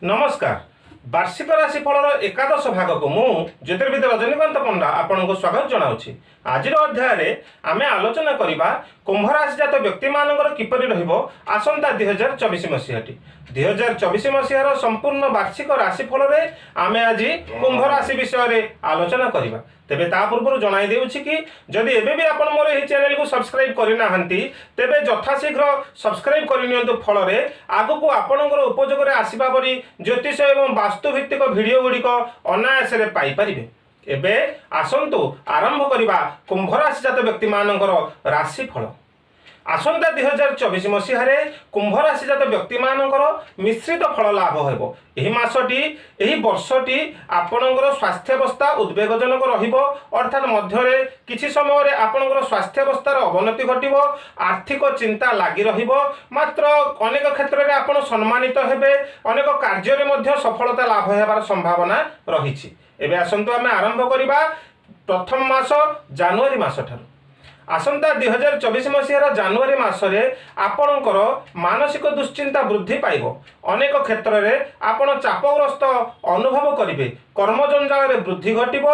ନମସ୍କାର। ବାର୍ଷିକ ରାଶିଫଳର ଏକାଦଶ ଭାଗକୁ ମୁଁ ଜ୍ୟୋତିର୍ବିଦ ରଜନୀକାନ୍ତ ପଣ୍ଡା ଆପଣଙ୍କୁ ସ୍ୱାଗତ ଜଣାଉଛି। ଆଜିର ଅଧ୍ୟାୟରେ ଆମେ ଆଲୋଚନା କରିବା କୁମ୍ଭ ରାଶିଜାତ ବ୍ୟକ୍ତିମାନଙ୍କର କିପରି ରହିବ ଆସନ୍ତା 2024 ମସିହାଟି। 2024 ମସିହାର ସମ୍ପୂର୍ଣ୍ଣ ବାର୍ଷିକ ରାଶିଫଳରେ ଆମେ ଆଜି କୁମ୍ଭ ରାଶି ବିଷୟରେ ଆଲୋଚନା କରିବା। ତେବେ ତା ପୂର୍ବରୁ ଜଣାଇ ଦେଉଛି କି ଯଦି ଏବେ ବି ଆପଣ ମୋର ଏହି ଚ୍ୟାନେଲକୁ ସବସ୍କ୍ରାଇବ୍ କରିନାହାନ୍ତି, ତେବେ ଯଥାଶୀଘ୍ର ସବସ୍କ୍ରାଇବ୍ କରିନିଅନ୍ତୁ। ଫଳରେ ଆଗକୁ ଆପଣଙ୍କର ଉପଯୋଗରେ ଆସିବା ପରି ଜ୍ୟୋତିଷ ଏବଂ ବାସ୍ତୁଭିତ୍ତିକ ଭିଡ଼ିଓ ଗୁଡ଼ିକ ଅନାୟାସରେ ପାଇପାରିବେ। ଏବେ ଆସନ୍ତୁ ଆରମ୍ଭ କରିବା କୁମ୍ଭ ରାଶିଜାତ ବ୍ୟକ୍ତିମାନଙ୍କର ରାଶିଫଳ। ଆସନ୍ତା 2024 ମସିହାରେ କୁମ୍ଭ ରାଶିଜାତ ବ୍ୟକ୍ତିମାନଙ୍କର ମିଶ୍ରିତ ଫଳ ଲାଭ ହେବ। ଏହି ମାସଟି, ଏହି ବର୍ଷଟି ଆପଣଙ୍କର ସ୍ୱାସ୍ଥ୍ୟାବସ୍ଥା ଉଦ୍ବେଗଜନକ ରହିବ। ଅର୍ଥାତ୍ ମଧ୍ୟରେ କିଛି ସମୟରେ ଆପଣଙ୍କର ସ୍ୱାସ୍ଥ୍ୟାବସ୍ଥାର ଅବନତି ଘଟିବ, ଆର୍ଥିକ ଚିନ୍ତା ଲାଗି ରହିବ। ମାତ୍ର ଅନେକ କ୍ଷେତ୍ରରେ ଆପଣ ସମ୍ମାନିତ ହେବେ, ଅନେକ କାର୍ଯ୍ୟରେ ମଧ୍ୟ ସଫଳତା ଲାଭ ହେବାର ସମ୍ଭାବନା ରହିଛି। ଏବେ ଆସନ୍ତୁ ଆମେ ଆରମ୍ଭ କରିବା ପ୍ରଥମ ମାସ ଜାନୁଆରୀ ମାସ ଠାରୁ। ଆସନ୍ତା 2024 ମସିହାର ଜାନୁଆରୀ ମାସରେ ଆପଣଙ୍କର ମାନସିକ ଦୁଶ୍ଚିନ୍ତା ବୃଦ୍ଧି ପାଇବ। ଅନେକ କ୍ଷେତ୍ରରେ ଆପଣ ଚାପଗ୍ରସ୍ତ ଅନୁଭବ କରିବେ। କର୍ମଜଞ୍ଜାଳରେ ବୃଦ୍ଧି ଘଟିବ।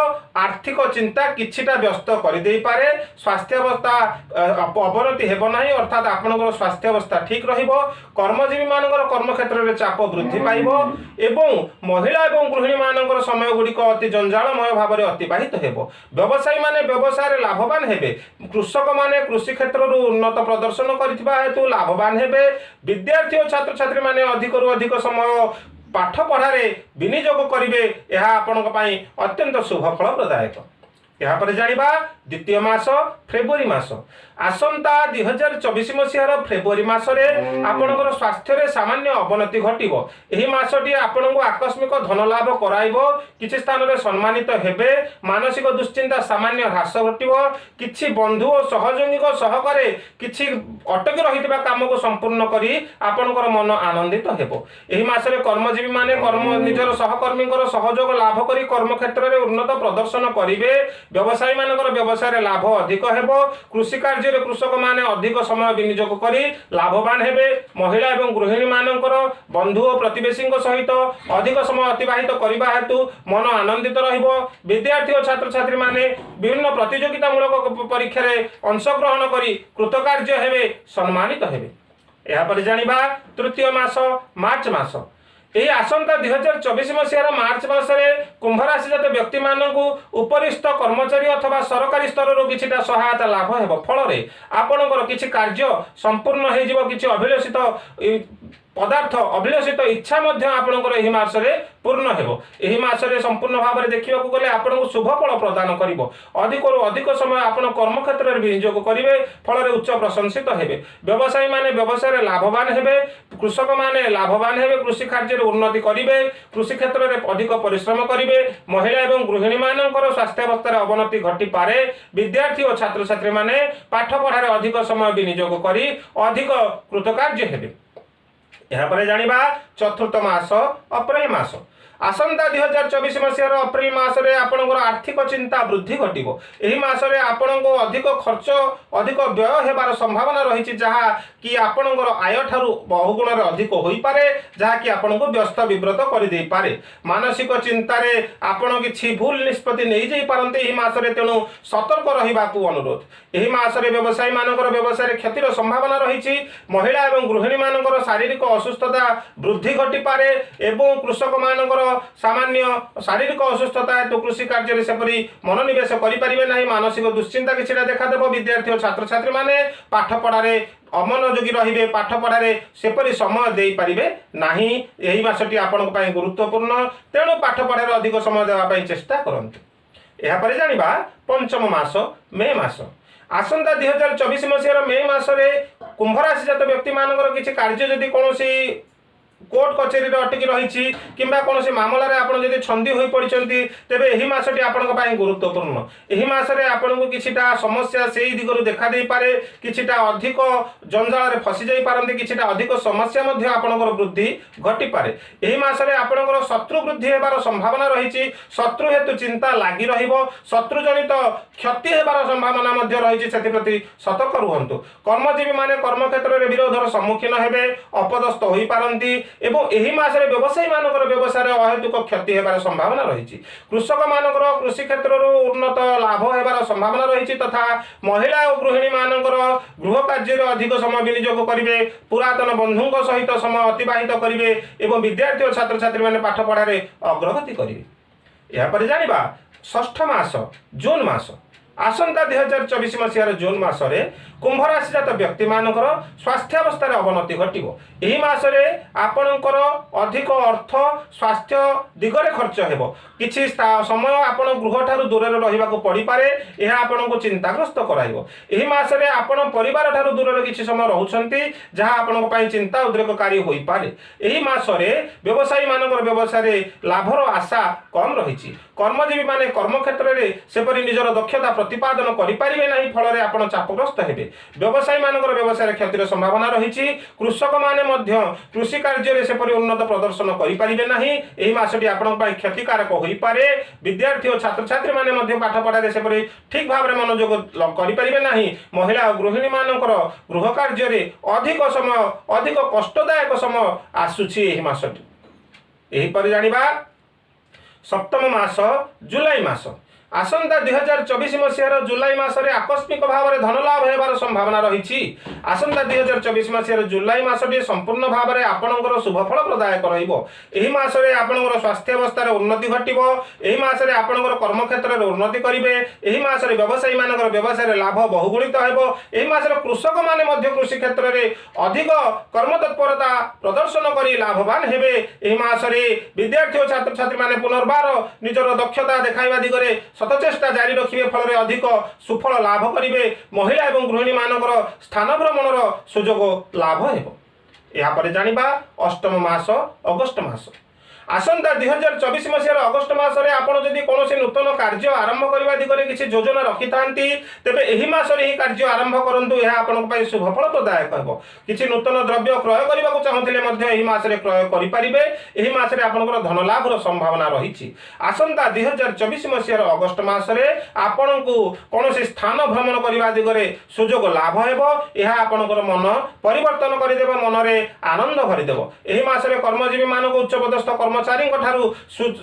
ଆର୍ଥିକ ଚିନ୍ତା କିଛିଟା ବ୍ୟସ୍ତ କରିଦେଇପାରେ। ସ୍ୱାସ୍ଥ୍ୟାବସ୍ଥା ଅବନତି ହେବ ନାହିଁ, ଅର୍ଥାତ୍ ଆପଣଙ୍କର ସ୍ୱାସ୍ଥ୍ୟାବସ୍ଥା ଠିକ୍ ରହିବ। କର୍ମଜୀବୀମାନଙ୍କର କର୍ମକ୍ଷେତ୍ରରେ ଚାପ ବୃଦ୍ଧି ପାଇବ ଏବଂ ମହିଳା ଏବଂ ଗୃହିଣୀମାନଙ୍କର ସମୟ ଗୁଡ଼ିକ ଅତି ଜଞ୍ଜାଳମୟ ଭାବରେ ଅତିବାହିତ ହେବ। ବ୍ୟବସାୟୀମାନେ ବ୍ୟବସାୟରେ ଲାଭବାନ ହେବେ। କୃଷକମାନେ କୃଷି କ୍ଷେତ୍ରରୁ ଉନ୍ନତ ପ୍ରଦର୍ଶନ କରିଥିବା ହେତୁ ଲାଭବାନ ହେବେ। ବିଦ୍ୟାର୍ଥୀ ଓ ଛାତ୍ରଛାତ୍ରୀମାନେ ଅଧିକରୁ ଅଧିକ ସମୟ ପାଠ ପଢ଼ାରେ ବିନିଯୋଗ କରିବେ। ଏହା ଆପଣଙ୍କ ପାଇଁ ଅତ୍ୟନ୍ତ ଶୁଭ ଫଳ ପ୍ରଦାୟକ। ଏହାପରେ ଜାଣିବା ଦ୍ୱିତୀୟ ମାସ ଫେବୃଆରୀ ମାସ। ଆସନ୍ତା 2024 ମସିହାର ଫେବୃଆରୀ ମାସରେ ଆପଣଙ୍କର ସ୍ୱାସ୍ଥ୍ୟରେ ସାମାନ୍ୟ ଅବନତି ଘଟିବ। ଏହି ମାସଟି ଆପଣଙ୍କୁ ଆକସ୍ମିକ ଧନ ଲାଭ କରାଇବ। କିଛି ସ୍ଥାନରେ ସମ୍ମାନିତ ହେବେ। ମାନସିକ ଦୁଶ୍ଚିନ୍ତା ସାମାନ୍ୟ ହ୍ରାସ ଘଟିବ। କିଛି ବନ୍ଧୁ ଓ ସହଯୋଗୀଙ୍କ ସହକାରେ କିଛି ଅଟକି ରହିଥିବା କାମକୁ ସମ୍ପୂର୍ଣ୍ଣ କରି ଆପଣଙ୍କର ମନ ଆନନ୍ଦିତ ହେବ। ଏହି ମାସରେ କର୍ମଜୀବୀମାନେ କର୍ମ ନିଜର ସହକର୍ମୀଙ୍କର ସହଯୋଗ ଲାଭ କରି କର୍ମକ୍ଷେତ୍ରରେ ଉନ୍ନତ ପ୍ରଦର୍ଶନ କରିବେ। ବ୍ୟବସାୟୀମାନଙ୍କର ବ୍ୟବସାୟରେ ଲାଭ ଅଧିକ ହେବ। କୃଷି କାର୍ଯ୍ୟରେ କୃଷକମାନେ ଅଧିକ ସମୟ ବିନିଯୋଗ କରି ଲାଭବାନ ହେବେ। ମହିଳା ଏବଂ ଗୃହିଣୀମାନଙ୍କର ବନ୍ଧୁ ଓ ପ୍ରତିବେଶୀଙ୍କ ସହିତ ଅଧିକ ସମୟ ଅତିବାହିତ କରିବା ହେତୁ ମନ ଆନନ୍ଦିତ ରହିବ। ବିଦ୍ୟାର୍ଥୀ ଓ ଛାତ୍ରଛାତ୍ରୀମାନେ ବିଭିନ୍ନ ପ୍ରତିଯୋଗିତାମୂଳକ ପରୀକ୍ଷାରେ ଅଂଶଗ୍ରହଣ କରି କୃତକାର୍ଯ୍ୟ ହେବେ, ସମ୍ମାନିତ ହେବେ। ଏହାପରେ ଜାଣିବା ତୃତୀୟ ମାସ ମାର୍ଚ୍ଚ ମାସ। ଏହି ଆସନ୍ତା 2024 ମସିହାର ମାର୍ଚ୍ଚ ମାସରେ କୁମ୍ଭ ରାଶିଜାତ ବ୍ୟକ୍ତିମାନଙ୍କୁ ଉପରିସ୍ଥ କର୍ମଚାରୀ ଅଥବା ସରକାରୀ ସ୍ତରରୁ କିଛିଟା ସହାୟତା ଲାଭ ହେବ। ଫଳରେ ଆପଣଙ୍କର କିଛି କାର୍ଯ୍ୟ ସମ୍ପୂର୍ଣ୍ଣ ହେଇଯିବ। କିଛି ଅଭିଳଷିତ ପଦାର୍ଥ, ଅଭିଳଷିତ ଇଚ୍ଛା ମଧ୍ୟ ଆପଣଙ୍କର ଏହି ମାସରେ ପୂର୍ଣ୍ଣ ହେବ। ଏହି ମାସରେ ସମ୍ପୂର୍ଣ୍ଣ ଭାବରେ ଦେଖିବାକୁ ଗଲେ ଆପଣଙ୍କୁ ଶୁଭ ଫଳ ପ୍ରଦାନ କରିବ। ଅଧିକରୁ ଅଧିକ ସମୟ ଆପଣ କର୍ମକ୍ଷେତ୍ରରେ ବିନିଯୋଗ କରିବେ, ଫଳରେ ଉଚ୍ଚ ପ୍ରଶଂସିତ ହେବେ। ବ୍ୟବସାୟୀମାନେ ବ୍ୟବସାୟରେ ଲାଭବାନ ହେବେ। କୃଷକମାନେ ଲାଭବାନ ହେବେ, କୃଷି କାର୍ଯ୍ୟରେ ଉନ୍ନତି କରିବେ, କୃଷି କ୍ଷେତ୍ରରେ ଅଧିକ ପରିଶ୍ରମ କରିବେ। ମହିଳା ଏବଂ ଗୃହିଣୀମାନଙ୍କର ସ୍ୱାସ୍ଥ୍ୟାବସ୍ଥାରେ ଅବନତି ଘଟିପାରେ। ବିଦ୍ୟାର୍ଥୀ ଓ ଛାତ୍ରଛାତ୍ରୀମାନେ ପାଠ ପଢ଼ାରେ ଅଧିକ ସମୟ ବିନିଯୋଗ କରି ଅଧିକ କୃତକାର୍ଯ୍ୟ ହେବେ। ଏହାପରେ ଜାଣିବା ଚତୁର୍ଥ ମାସ ଅପ୍ରିଲ ମାସ। ଆସନ୍ତା 2024 ମସିହାର ଅପ୍ରିଲ ମାସରେ ଆପଣଙ୍କର ଆର୍ଥିକ ଚିନ୍ତା ବୃଦ୍ଧି ଘଟିବ। ଏହି ମାସରେ ଆପଣଙ୍କୁ ଅଧିକ ଖର୍ଚ୍ଚ, ଅଧିକ ବ୍ୟୟ ହେବାର ସମ୍ଭାବନା ରହିଛି, ଯାହା କି ଆପଣଙ୍କର ଆୟ ଠାରୁ ବହୁ ଗୁଣରେ ଅଧିକ ହୋଇପାରେ, ଯାହାକି ଆପଣଙ୍କୁ ବ୍ୟସ୍ତ ବିବ୍ରତ କରିଦେଇପାରେ। ମାନସିକ ଚିନ୍ତାରେ ଆପଣ କିଛି ଭୁଲ ନିଷ୍ପତ୍ତି ନେଇଯାଇପାରନ୍ତି ଏହି ମାସରେ, ତେଣୁ ସତର୍କ ରହିବାକୁ ଅନୁରୋଧ। ଏହି ମାସରେ ବ୍ୟବସାୟୀମାନଙ୍କର ବ୍ୟବସାୟରେ କ୍ଷତିର ସମ୍ଭାବନା ରହିଛି। ମହିଳା ଏବଂ ଗୃହିଣୀମାନଙ୍କର ଶାରୀରିକ ଅସୁସ୍ଥତା ବୃଦ୍ଧି ଘଟିପାରେ ଏବଂ କୃଷକମାନଙ୍କର ସାମାନ୍ୟ ଶାରୀରିକ ଅସୁସ୍ଥତା ହେତୁ କୃଷି କାର୍ଯ୍ୟରେ ସେପରି ମନୋନିବେଶ କରିପାରିବେ ନାହିଁ। ମାନସିକ ଦୁଶ୍ଚିନ୍ତା କିଛିଟା ଦେଖାଦେବ। ବିଦ୍ୟାର୍ଥୀ ଓ ଛାତ୍ରଛାତ୍ରୀମାନେ ପାଠ ପଢ଼ାରେ ଅମନୋଯୋଗୀ ରହିବେ, ପାଠ ପଢ଼ାରେ ସେପରି ସମୟ ଦେଇପାରିବେ ନାହିଁ। ଏହି ମାସଟି ଆପଣଙ୍କ ପାଇଁ ଗୁରୁତ୍ୱପୂର୍ଣ୍ଣ, ତେଣୁ ପାଠ ପଢ଼ାରେ ଅଧିକ ସମୟ ଦେବା ପାଇଁ ଚେଷ୍ଟା କରନ୍ତୁ। ଏହାପରେ ଜାଣିବା ପଞ୍ଚମ ମାସ ମେ ମାସ। ଆସନ୍ତା 2024 ମସିହାର ମେ ମାସରେ କୁମ୍ଭ ରାଶିଜାତ ବ୍ୟକ୍ତିମାନଙ୍କର କିଛି କାର୍ଯ୍ୟ ଯଦି କୌଣସି କୋର୍ଟ କଚେରୀରେ ଅଟକି ରହିଛି କିମ୍ବା କୌଣସି ମାମଲାରେ ଆପଣ ଯଦି ଛନ୍ଦି ହୋଇପଡ଼ିଛନ୍ତି, ତେବେ ଏହି ମାସଟି ଆପଣଙ୍କ ପାଇଁ ଗୁରୁତ୍ୱପୂର୍ଣ୍ଣ। ଏହି ମାସରେ ଆପଣଙ୍କୁ କିଛିଟା ସମସ୍ୟା ସେଇ ଦିଗରୁ ଦେଖା ଦେଇପାରେ। କିଛିଟା ଅଧିକ ଜଞ୍ଜାଳରେ ଫସି ଯାଇପାରନ୍ତି। କିଛିଟା ଅଧିକ ସମସ୍ୟା ମଧ୍ୟ ଆପଣଙ୍କର ବୃଦ୍ଧି ଘଟିପାରେ। ଏହି ମାସରେ ଆପଣଙ୍କର ଶତ୍ରୁ ବୃଦ୍ଧି ହେବାର ସମ୍ଭାବନା ରହିଛି। ଶତ୍ରୁ ହେତୁ ଚିନ୍ତା ଲାଗି ରହିବ। ଶତ୍ରୁଜନିତ କ୍ଷତି ହେବାର ସମ୍ଭାବନା ମଧ୍ୟ ରହିଛି, ସେଥିପ୍ରତି ସତର୍କ ରୁହନ୍ତୁ। କର୍ମଜୀବୀମାନେ କର୍ମକ୍ଷେତ୍ରରେ ବିରୋଧର ସମ୍ମୁଖୀନ ହେବେ, ଅପଦସ୍ଥ ହୋଇପାରନ୍ତି। ଏବଂ ଏହି ମାସରେ ବ୍ୟବସାୟୀମାନଙ୍କର ବ୍ୟବସାୟରେ ଅହେତୁକ କ୍ଷତି ହେବାର ସମ୍ଭାବନା ରହିଛି। କୃଷକମାନଙ୍କର କୃଷି କ୍ଷେତ୍ରରୁ ଉନ୍ନତ ଲାଭ ହେବାର ସମ୍ଭାବନା ରହିଛି ତଥା ମହିଳା ଓ ଗୃହିଣୀମାନଙ୍କର ଗୃହ କାର୍ଯ୍ୟରେ ଅଧିକ ସମୟ ବିନିଯୋଗ କରିବେ, ପୁରାତନ ବନ୍ଧୁଙ୍କ ସହିତ ସମୟ ଅତିବାହିତ କରିବେ ଏବଂ ବିଦ୍ୟାର୍ଥୀ ଓ ଛାତ୍ରଛାତ୍ରୀମାନେ ପାଠ ପଢ଼ାରେ ଅଗ୍ରଗତି କରିବେ। ଏହାପରେ ଜାଣିବା ଷଷ୍ଠ ମାସ ଜୁନ୍ ମାସ। ଆସନ୍ତା 2024 ମସିହାର ଜୁନ୍ ମାସରେ କୁମ୍ଭ ରାଶିଜାତ ବ୍ୟକ୍ତିମାନଙ୍କର ସ୍ୱାସ୍ଥ୍ୟାବସ୍ଥାରେ ଅବନତି ଘଟିବ। ଏହି ମାସରେ ଆପଣଙ୍କର ଅଧିକ ଅର୍ଥ ସ୍ୱାସ୍ଥ୍ୟ ଦିଗରେ ଖର୍ଚ୍ଚ ହେବ। କିଛି ସମୟ ଆପଣ ଗୃହଠାରୁ ଦୂରରେ ରହିବାକୁ ପଡ଼ିପାରେ। ଏହା ଆପଣଙ୍କୁ ଚିନ୍ତାଗ୍ରସ୍ତ କରାଇବ। ଏହି ମାସରେ ଆପଣ ପରିବାର ଠାରୁ ଦୂରରେ କିଛି ସମୟ ରହୁଛନ୍ତି, ଯାହା ଆପଣଙ୍କ ପାଇଁ ଚିନ୍ତା ଉଦ୍ରେକକାରୀ ହୋଇପାରେ। ଏହି ମାସରେ ବ୍ୟବସାୟୀମାନଙ୍କର ବ୍ୟବସାୟରେ ଲାଭର ଆଶା କମ୍ ରହିଛି। କର୍ମଜୀବୀମାନେ କର୍ମକ୍ଷେତ୍ରରେ ସେପରି ନିଜର ଦକ୍ଷତା ପ୍ରତିପାଦନ କରିପାରିବେ ନାହିଁ, ଫଳରେ ଆପଣ ଚାପଗ୍ରସ୍ତ ହେବେ। ବ୍ୟବସାୟୀମାନଙ୍କର ବ୍ୟବସାୟରେ କ୍ଷତିର ସମ୍ଭାବନା ରହିଛି। କୃଷକମାନେ ମଧ୍ୟ କୃଷି କାର୍ଯ୍ୟରେ ସେପରି ଉନ୍ନତ ପ୍ରଦର୍ଶନ କରିପାରିବେ ନାହିଁ। ଏହି ମାସଟି ଆପଣଙ୍କ ପାଇଁ କ୍ଷତିକାରକ ହୋଇପାରେ। ବିଦ୍ୟାର୍ଥୀ ଓ ଛାତ୍ରଛାତ୍ରୀମାନେ ମଧ୍ୟ ପାଠ ପଢ଼ାରେ ସେପରି ଠିକ୍ ଭାବରେ ମନୋଯୋଗ କରିପାରିବେ ନାହିଁ। ମହିଳା ଓ ଗୃହିଣୀମାନଙ୍କର ଗୃହ କାର୍ଯ୍ୟରେ ଅଧିକ ସମୟ, ଅଧିକ କଷ୍ଟଦାୟକ ସମୟ ଆସୁଛି ଏହି ମାସଟି। ଏହିପରି ଜାଣିବା ସପ୍ତମ ମାସ ଜୁଲାଇ ମାସ। ଆସନ୍ତା 2024 ମସିହାର ଜୁଲାଇ ମାସରେ ଆକସ୍ମିକ ଭାବରେ ଧନଲାଭ ହେବାର ସମ୍ଭାବନା ରହିଛି। ଆସନ୍ତା 2024 ମସିହାର ଜୁଲାଇ ମାସଟି ସମ୍ପୂର୍ଣ୍ଣ ଭାବରେ ଆପଣଙ୍କର ଶୁଭଫଳ ପ୍ରଦାୟକ ରହିବ। ଏହି ମାସରେ ଆପଣଙ୍କର ସ୍ୱାସ୍ଥ୍ୟାବସ୍ଥାରେ ଉନ୍ନତି ଘଟିବ। ଏହି ମାସରେ ଆପଣଙ୍କର କର୍ମକ୍ଷେତ୍ରରେ ଉନ୍ନତି କରିବେ। ଏହି ମାସରେ ବ୍ୟବସାୟୀମାନଙ୍କର ବ୍ୟବସାୟରେ ଲାଭ ବହୁଗୁଣିତ ହେବ। ଏହି ମାସରେ କୃଷକମାନେ ମଧ୍ୟ କୃଷି କ୍ଷେତ୍ରରେ ଅଧିକ କର୍ମତତ୍ପରତା ପ୍ରଦର୍ଶନ କରି ଲାଭବାନ ହେବେ। ଏହି ମାସରେ ବିଦ୍ୟାର୍ଥୀ ଓ ଛାତ୍ରଛାତ୍ରୀମାନେ ପୁନର୍ବାର ନିଜର ଦକ୍ଷତା ଦେଖାଇବା ଦିଗରେ ଶତଚେଷ୍ଟା ଜାରି ରଖିବେ, ଫଳରେ ଅଧିକ ସୁଫଳ ଲାଭ କରିବେ। ମହିଳା ଏବଂ ଗୃହିଣୀମାନଙ୍କର ସ୍ଥାନ ଭ୍ରମଣର ସୁଯୋଗ ଲାଭ ହେବ। ଏହାପରେ ଜାଣିବା ଅଷ୍ଟମ ମାସ ଅଗଷ୍ଟ ମାସ। ଆସନ୍ତା 2024 ମସିହାର ଅଗଷ୍ଟ ମାସରେ ଆପଣ ଯଦି କୌଣସି ନୂତନ କାର୍ଯ୍ୟ ଆରମ୍ଭ କରିବା ଦିଗରେ କିଛି ଯୋଜନା ରଖିଥାନ୍ତି, ତେବେ ଏହି ମାସରେ ଏହି କାର୍ଯ୍ୟ ଆରମ୍ଭ କରନ୍ତୁ। ଏହା ଆପଣଙ୍କ ପାଇଁ ଶୁଭଫଳ ପ୍ରଦାୟକ ହେବ। କିଛି ନୂତନ ଦ୍ରବ୍ୟ କ୍ରୟ କରିବାକୁ ଚାହୁଁଥିଲେ ମଧ୍ୟ ଏହି ମାସରେ କ୍ରୟ କରିପାରିବେ। ଏହି ମାସରେ ଆପଣଙ୍କର ଧନଲାଭର ସମ୍ଭାବନା ରହିଛି। ଆସନ୍ତା 2024 ମସିହାର ଅଗଷ୍ଟ ମାସରେ ଆପଣଙ୍କୁ କୌଣସି ସ୍ଥାନ ଭ୍ରମଣ କରିବା ଦିଗରେ ସୁଯୋଗ ଲାଭ ହେବ। ଏହା ଆପଣଙ୍କର ମନ ପରିବର୍ତ୍ତନ କରିଦେବ, ମନରେ ଆନନ୍ଦ ଭରିଦେବ। ଏହି ମାସରେ କର୍ମଜୀବୀମାନଙ୍କୁ ଉଚ୍ଚପଦସ୍ଥ କର୍ମଚାରୀଙ୍କ ଠାରୁ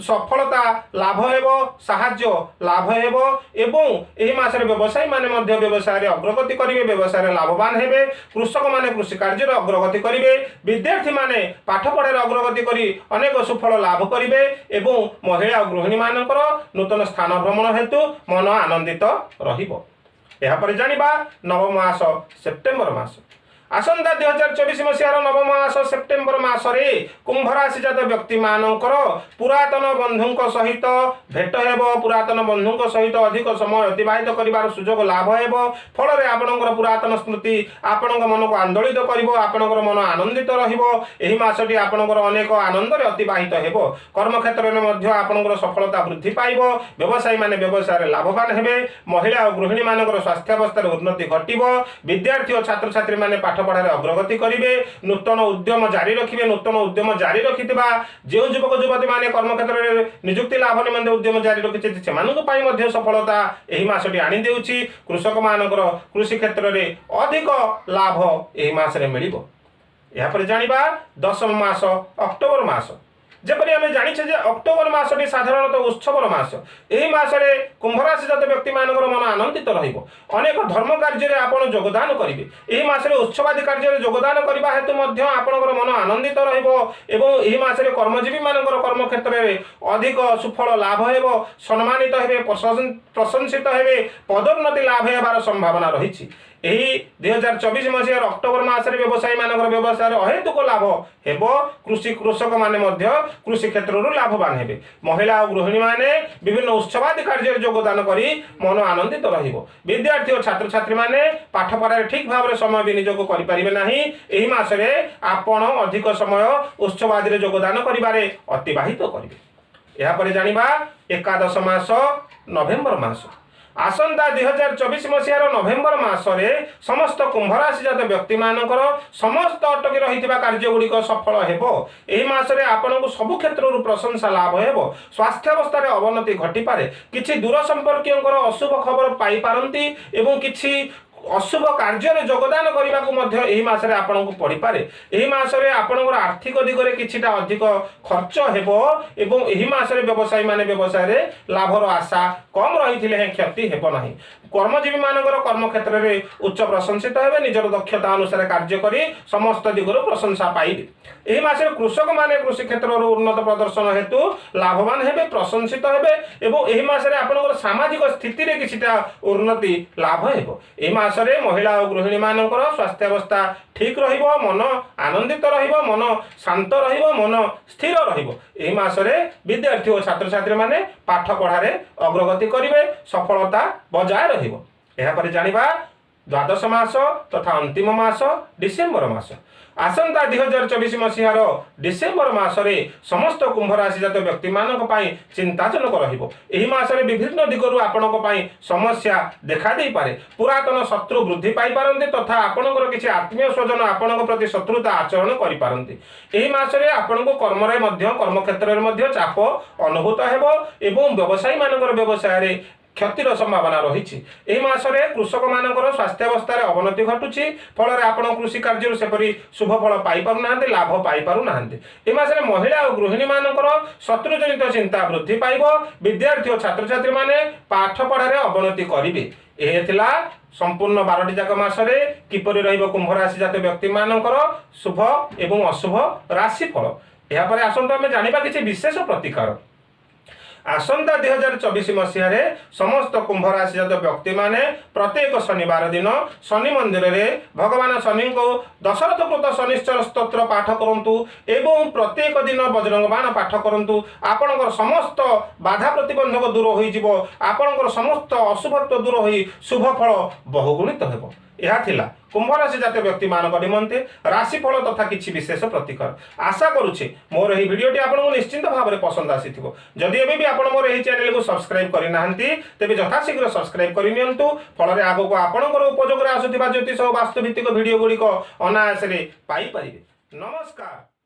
ସଫଳତା ଲାଭ ହେବ, ସାହାଯ୍ୟ ଲାଭ ହେବ ଏବଂ ଏହି ମାସରେ ବ୍ୟବସାୟୀମାନେ ମଧ୍ୟ ବ୍ୟବସାୟରେ ଅଗ୍ରଗତି କରିବେ, ବ୍ୟବସାୟରେ ଲାଭବାନ ହେବେ। କୃଷକମାନେ କୃଷି କାର୍ଯ୍ୟରେ ଅଗ୍ରଗତି କରିବେ। ବିଦ୍ୟାର୍ଥୀମାନେ ପାଠପଢ଼ାରେ ଅଗ୍ରଗତି କରି ଅନେକ ସୁଫଳ ଲାଭ କରିବେ ଏବଂ ମହିଳା ଓ ଗୃହିଣୀମାନଙ୍କର ନୂତନ ସ୍ଥାନ ଭ୍ରମଣ ହେତୁ ମନ ଆନନ୍ଦିତ ରହିବ। ଏହାପରେ ଜାଣିବା ନବମ ମାସ ସେପ୍ଟେମ୍ବର ମାସ। ଆସନ୍ତା 2024 ମସିହାର ନବମ ମାସ ସେପ୍ଟେମ୍ବର ମାସରେ କୁମ୍ଭ ରାଶିଜାତ ବ୍ୟକ୍ତିମାନଙ୍କର ପୁରାତନ ବନ୍ଧୁଙ୍କ ସହିତ ଭେଟ ହେବ। ପୁରାତନ ବନ୍ଧୁଙ୍କ ସହିତ ଅଧିକ ସମୟ ଅତିବାହିତ କରିବାର ସୁଯୋଗ ଲାଭ ହେବ। ଫଳରେ ଆପଣଙ୍କର ପୁରାତନ ସ୍ମୃତି ଆପଣଙ୍କ ମନକୁ ଆନ୍ଦୋଳିତ କରିବ, ଆପଣଙ୍କର ମନ ଆନନ୍ଦିତ ରହିବ। ଏହି ମାସଟି ଆପଣଙ୍କର ଅନେକ ଆନନ୍ଦରେ ଅତିବାହିତ ହେବ। କର୍ମକ୍ଷେତ୍ରରେ ମଧ୍ୟ ଆପଣଙ୍କର ସଫଳତା ବୃଦ୍ଧି ପାଇବ। ବ୍ୟବସାୟୀମାନେ ବ୍ୟବସାୟରେ ଲାଭବାନ ହେବେ। ମହିଳା ଓ ଗୃହିଣୀମାନଙ୍କର ସ୍ୱାସ୍ଥ୍ୟାବସ୍ଥାରେ ଉନ୍ନତି ଘଟିବ। ବିଦ୍ୟାର୍ଥୀ ଓ ଛାତ୍ରଛାତ୍ରୀମାନେ ପାଠ ପଢ଼ାରେ ଅଗ୍ରଗତି କରିବେ, ନୂତନ ଉଦ୍ୟମ ଜାରି ରଖିବେ। ନୂତନ ଉଦ୍ୟମ ଜାରି ରଖିଥିବା ଯେଉଁ ଯୁବକ ଯୁବତୀମାନେ କର୍ମକ୍ଷେତ୍ରରେ ନିଯୁକ୍ତି ଲାଭ ନିମନ୍ତେ ଉଦ୍ୟମ ଜାରି ରଖିଛନ୍ତି, ସେମାନଙ୍କ ପାଇଁ ମଧ୍ୟ ସଫଳତା ଏହି ମାସଟି ଆଣିଦେଉଛି। କୃଷକମାନଙ୍କର କୃଷି କ୍ଷେତ୍ରରେ ଅଧିକ ଲାଭ ଏହି ମାସରେ ମିଳିବ। ଏହାପରେ ଜାଣିବା ଦଶମ ମାସ ଅକ୍ଟୋବର ମାସ। ଯେପରି ଆମେ ଜାଣିଛେ ଯେ ଅକ୍ଟୋବର ମାସଟି ସାଧାରଣତଃ ଉତ୍ସବର ମାସ। ଏହି ମାସରେ କୁମ୍ଭରାଶିଜାତ ବ୍ୟକ୍ତିମାନଙ୍କର ମନ ଆନନ୍ଦିତ ରହିବ। ଅନେକ ଧର୍ମ କାର୍ଯ୍ୟରେ ଆପଣ ଯୋଗଦାନ କରିବେ। ଏହି ମାସରେ ଉତ୍ସବାଦି କାର୍ଯ୍ୟରେ ଯୋଗଦାନ କରିବା ହେତୁ ମଧ୍ୟ ଆପଣଙ୍କର ମନ ଆନନ୍ଦିତ ରହିବ ଏବଂ ଏହି ମାସରେ କର୍ମଜୀବୀମାନଙ୍କର କର୍ମକ୍ଷେତ୍ରରେ ଅଧିକ ସୁଫଳ ଲାଭ ହେବ, ସମ୍ମାନିତ ହେବେ, ପ୍ରଶଂସିତ ହେବେ, ପଦୋନ୍ନତି ଲାଭ ହେବାର ସମ୍ଭାବନା ରହିଛି। ଏହି 2024 ମସିହାର ଅକ୍ଟୋବର ମାସରେ ବ୍ୟବସାୟୀମାନଙ୍କର ବ୍ୟବସାୟରେ ଅହେତୁକ ଲାଭ ହେବ। କୃଷକମାନେ ମଧ୍ୟ କୃଷି କ୍ଷେତ୍ରରୁ ଲାଭବାନ ହେବେ। ମହିଳା ଓ ଗୃହିଣୀମାନେ ବିଭିନ୍ନ ଉତ୍ସବାଦି କାର୍ଯ୍ୟରେ ଯୋଗଦାନ କରି ମନ ଆନନ୍ଦିତ ରହିବ। ବିଦ୍ୟାର୍ଥୀ ଓ ଛାତ୍ରଛାତ୍ରୀମାନେ ପାଠପଢ଼ାରେ ଠିକ୍ ଭାବରେ ସମୟ ବିନିଯୋଗ କରିପାରିବେ ନାହିଁ। ଏହି ମାସରେ ଆପଣ ଅଧିକ ସମୟ ଉତ୍ସବାଦିରେ ଯୋଗଦାନ କରିବାରେ ଅତିବାହିତ କରିବେ। ଏହାପରେ ଜାଣିବା ଏକାଦଶ ମାସ ନଭେମ୍ବର ମାସ। ଆସନ୍ତା 2024 ମସିହାର ନଭେମ୍ବର ମାସରେ ସମସ୍ତ କୁମ୍ଭରାଶିଜାତ ବ୍ୟକ୍ତିମାନଙ୍କର ସମସ୍ତ ଅଟକି ରହିଥିବା କାର୍ଯ୍ୟଗୁଡ଼ିକ ସଫଳ ହେବ। ଏହି ମାସରେ ଆପଣଙ୍କୁ ସବୁ କ୍ଷେତ୍ରରୁ ପ୍ରଶଂସା ଲାଭ ହେବ। ସ୍ୱାସ୍ଥ୍ୟାବସ୍ଥାରେ ଅବନତି ଘଟିପାରେ। କିଛି ଦୂର ସମ୍ପର୍କୀୟଙ୍କର ଅଶୁଭ ଖବର ପାଇପାରନ୍ତି ଏବଂ କିଛି ଅଶୁଭ କାର୍ଯ୍ୟରେ ଯୋଗଦାନ କରିବାକୁ ମଧ୍ୟ ଏହି ମାସରେ ଆପଣଙ୍କୁ ପଡ଼ିପାରେ। ଏହି ମାସରେ ଆପଣଙ୍କର ଆର୍ଥିକ ଦିଗରେ କିଛିଟା ଅଧିକ ଖର୍ଚ୍ଚ ହେବ ଏବଂ ଏହି ମାସରେ ବ୍ୟବସାୟୀମାନେ ବ୍ୟବସାୟରେ ଲାଭର ଆଶା କମ୍ ରହିଥିଲେ ହେଁ କ୍ଷତି ହେବ ନାହିଁ। କର୍ମଜୀବୀମାନଙ୍କର କର୍ମକ୍ଷେତ୍ରରେ ଉଚ୍ଚ ପ୍ରଶଂସିତ ହେବେ। ନିଜର ଦକ୍ଷତା ଅନୁସାରେ କାର୍ଯ୍ୟ କରି ସମସ୍ତ ଦିଗରୁ ପ୍ରଶଂସା ପାଇବେ। ଏହି ମାସରେ କୃଷକମାନେ କୃଷି କ୍ଷେତ୍ରରୁ ଉନ୍ନତ ପ୍ରଦର୍ଶନ ହେତୁ ଲାଭବାନ ହେବେ, ପ୍ରଶଂସିତ ହେବେ ଏବଂ ଏହି ମାସରେ ଆପଣଙ୍କର ସାମାଜିକ ସ୍ଥିତିରେ କିଛିଟା ଉନ୍ନତି ଲାଭ ହେବ। ଏହି ମାସରେ ମହିଳା ଓ ଗୃହିଣୀମାନଙ୍କର ସ୍ୱାସ୍ଥ୍ୟାବସ୍ଥା ଠିକ୍ ରହିବ, ମନ ଆନନ୍ଦିତ ରହିବ, ମନ ଶାନ୍ତ ରହିବ, ମନ ସ୍ଥିର ରହିବ। ଏହି ମାସରେ ବିଦ୍ୟାର୍ଥୀ ଓ ଛାତ୍ରଛାତ୍ରୀମାନେ ପାଠ ପଢ଼ାରେ ଅଗ୍ରଗତି କରିବେ, ସଫଳତା ବଜାୟ ରହିବ। ଏହାପରେ ଜାଣିବା ଦ୍ୱାଦଶ ମାସ ତଥା ଅନ୍ତିମ ମାସ ଡିସେମ୍ବର ମାସ। ଆସନ୍ତା 2024 ମସିହାର ଡିସେମ୍ବର ମାସରେ ସମସ୍ତ କୁମ୍ଭ ରାଶିଜାତ ବ୍ୟକ୍ତିମାନଙ୍କ ପାଇଁ ଚିନ୍ତାଜନକ ରହିବ। ଏହି ମାସରେ ବିଭିନ୍ନ ଦିଗରୁ ଆପଣଙ୍କ ପାଇଁ ସମସ୍ୟା ଦେଖାଦେଇପାରେ। ପୁରାତନ ଶତ୍ରୁ ବୃଦ୍ଧି ପାଇପାରନ୍ତି ତଥା ଆପଣଙ୍କର କିଛି ଆତ୍ମୀୟ ସ୍ୱଜନ ଆପଣଙ୍କ ପ୍ରତି ଶତ୍ରୁତା ଆଚରଣ କରିପାରନ୍ତି। ଏହି ମାସରେ ଆପଣଙ୍କୁ କର୍ମରେ ମଧ୍ୟ, କର୍ମକ୍ଷେତ୍ରରେ ମଧ୍ୟ ଚାପ ଅନୁଭୂତ ହେବ ଏବଂ ବ୍ୟବସାୟୀମାନଙ୍କର ବ୍ୟବସାୟରେ କ୍ଷତିର ସମ୍ଭାବନା ରହିଛି। ଏହି ମାସରେ କୃଷକମାନଙ୍କର ସ୍ୱାସ୍ଥ୍ୟାବସ୍ଥାରେ ଅବନତି ଘଟୁଛି, ଫଳରେ ଆପଣ କୃଷି କାର୍ଯ୍ୟରୁ ସେପରି ଶୁଭ ଫଳ ପାଇପାରୁନାହାନ୍ତି, ଲାଭ ପାଇପାରୁନାହାନ୍ତି। ଏହି ମାସରେ ମହିଳା ଓ ଗୃହିଣୀମାନଙ୍କର ଶତ୍ରୁଜନିତ ଚିନ୍ତା ବୃଦ୍ଧି ପାଇବ। ବିଦ୍ୟାର୍ଥୀ ଓ ଛାତ୍ରଛାତ୍ରୀମାନେ ପାଠ ପଢ଼ାରେ ଅବନତି କରିବେ। ଏହା ଥିଲା ସମ୍ପୂର୍ଣ୍ଣ 12ଟି ଯାକ ମାସରେ କିପରି ରହିବ କୁମ୍ଭ ରାଶି ଜାତ ବ୍ୟକ୍ତିମାନଙ୍କର ଶୁଭ ଏବଂ ଅଶୁଭ ରାଶିଫଳ। ଏହାପରେ ଆସନ୍ତୁ ଆମେ ଜାଣିବା କିଛି ବିଶେଷ ପ୍ରତିକାର। ଆସନ୍ତା 2024 ମସିହାରେ ସମସ୍ତ କୁମ୍ଭ ରାଶିଜାତ ବ୍ୟକ୍ତିମାନେ ପ୍ରତ୍ୟେକ ଶନିବାର ଦିନ ଶନି ମନ୍ଦିରରେ ଭଗବାନ ଶନିଙ୍କୁ ଦଶରଥକୃତ ଶନିଶ୍ଚର ସ୍ତୋତ୍ର ପାଠ କରନ୍ତୁ ଏବଂ ପ୍ରତ୍ୟେକ ଦିନ ବଜରଙ୍ଗ ବାଣ ପାଠ କରନ୍ତୁ। ଆପଣଙ୍କର ସମସ୍ତ ବାଧା ପ୍ରତିବନ୍ଧକ ଦୂର ହୋଇଯିବ, ଆପଣଙ୍କର ସମସ୍ତ ଅଶୁଭତ୍ୱ ଦୂର ହୋଇ ଶୁଭ ଫଳ ବହୁଗୁଣିତ ହେବ। ଏହା ଥିଲା କୁମ୍ଭ ରାଶି ଜାତୀୟ ବ୍ୟକ୍ତିମାନଙ୍କ ନିମନ୍ତେ ରାଶିଫଳ ତଥା କିଛି ବିଶେଷ ପ୍ରତିକାର। ଆଶା କରୁଛି ମୋର ଏହି ଭିଡ଼ିଓଟି ଆପଣଙ୍କୁ ନିଶ୍ଚିନ୍ତ ଭାବରେ ପସନ୍ଦ ଆସିଥିବ। ଯଦି ଏବେ ବି ଆପଣ ମୋର ଏହି ଚ୍ୟାନେଲକୁ ସବସ୍କ୍ରାଇବ୍ କରିନାହାନ୍ତି, ତେବେ ଯଥାଶୀଘ୍ର ସବସ୍କ୍ରାଇବ୍ କରିନିଅନ୍ତୁ। ଫଳରେ ଆଗକୁ ଆପଣଙ୍କର ଉପଯୋଗରେ ଆସୁଥିବା ଜ୍ୟୋତିଷ ଓ ବାସ୍ତୁଭିତ୍ତିକ ଭିଡ଼ିଓ ଗୁଡ଼ିକ ଅନାୟାସରେ ପାଇପାରିବେ। ନମସ୍କାର।